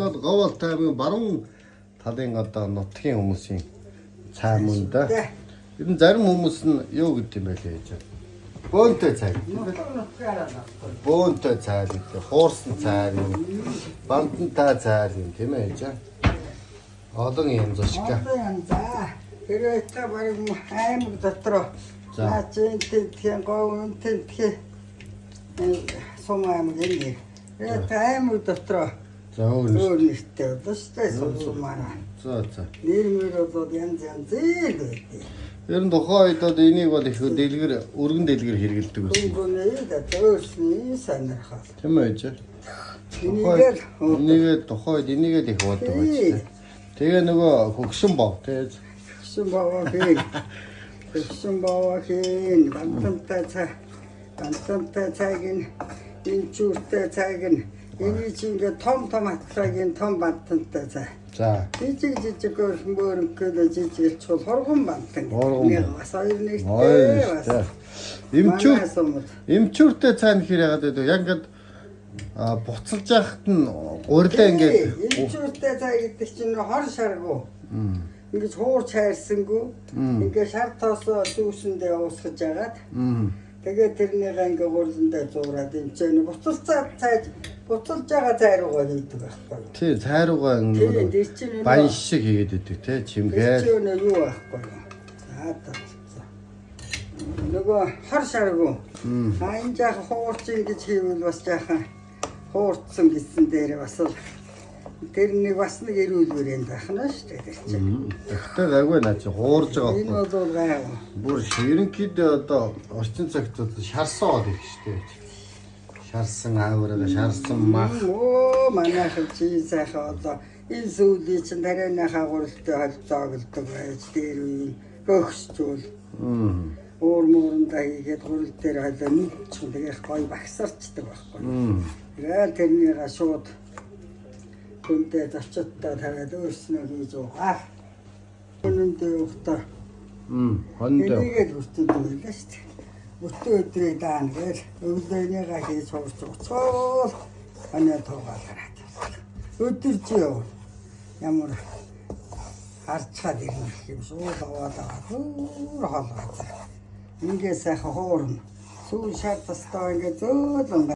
Энэ бол Говьалт аймгийн баруун талын одоо нутгийн хүмүүсийн цай мөн да. Ер нь зарим хүмүүс нь юу гэдэг юм бэ лээ гэж. Бөөнтэй цай гэдэг юм байна. Бөөнтэй цай гэдэг, хуурсан цай юм, бантантай цай юм тийм ээ гэж. Олон янз шиг. Одоо янз аа. Хэрвээ та бараг аймаг дотроо За. наа чинь тентхийн говь тентхийн сум аймаг энэ. Хэрвээ та аймаг дотроо За өөр нь. өөр нэртэй одоо шүү дээ сум сумаараа. За за. Нэр мөр бол янз янз л байдаг. Ер нь тухайн үед бол энийг бол их дэлгэр, өргөн дэлгэр хэрэгэлдэг байсан. Хөнгөнөө да өөрсний сонирхол. Тийм ээ гэж. Энийгээр Энийгээ тухайн үед энийгээ л их уудаг байж тээ. Тэгээ нөгөө хөгшин бов тий. хөгшин бовоо хийн. Хөгшин бовоо хийн. Бантантай цай. Бантантай цайг нь эмчүүртэй цайг нь энийг чи ингээд том том атлагын том бантантай цай. За. Жижиг жижиг өөрхөн бөөрөнхөөлөө жижигэлчул хурган бантан. Хурган. Нэг бас хоёр нэгтэй Хоёр бас. нэгтэй. Эмчүүр Манай сумд. эмчүүртэй цай нөхөр яагаад гэдэг яг ингээд буцалж яхад нь гурилаа ингээд Эмчүүртэй цай гэдэг чинь хор шаргуу. Ингэж хуурч хайрсангүй. Ингээ шар тоосоо дүүсэндээ уусгаж агаад. Тэгээд тэрнийгээ ингээ гурландаа зуураад энэ чинь буцалцаад цайж буцалж байгаа цай руугаа хийдэг байхгүй юу? Тий, цай руугаа Тийм ингээд тэр чинь нөгөө- баян шиг хийгээд идэг тий, Тэр чимгээл. чинь нөгөө юу байхгүй юу? За за. Нөгөө хор шаргуу. А энэ жаахан хуурч ингэж хийвэл бас жаахан хуурцсан гэсэн дээр бас л тэр нэг бас нэг эрүүл бэрэн байх нь шүү дээ тэр чинь. Тэгтээ гайгүй наа чи хуурж байгаа Энэ байхгүй. бол гайгүй. Бүр ерөнхийдөө одоо орчин цагт одоо шарсан од ирэх шүү дээ. Шарсан аавраа, шарсан мах. Өө манайхан чи сайхан одоо энэ сүүлийн чинь тарианыхаа гуралтай холцоогддог байж дээр үеийн хөөхсчүүл уур муурандаа хийгээд гурал дээр хойлоо нүдчих тэгэл гоё багсарчдаг байхгүй. Тэгэл тэрнийгээ шууд хүндээ зочидтой тавиад өөрснөө хийж уугаа. Өнөндөө явахдаа Хондоо. энийгээ л хүртэндэг байлаа шүү дээ. Бүтэн өдрийг даана гээл өглөөнийгээ хийж хуурч уцгаал ханаа туугаал хараад. Өдөр чи яв. Ямар харчаад ирнэ гэх юм шууд аваад аваад өөр хоол газар. Ингээ сайхан хуурна. Сүүл шар тастаа ингээ зөөлөн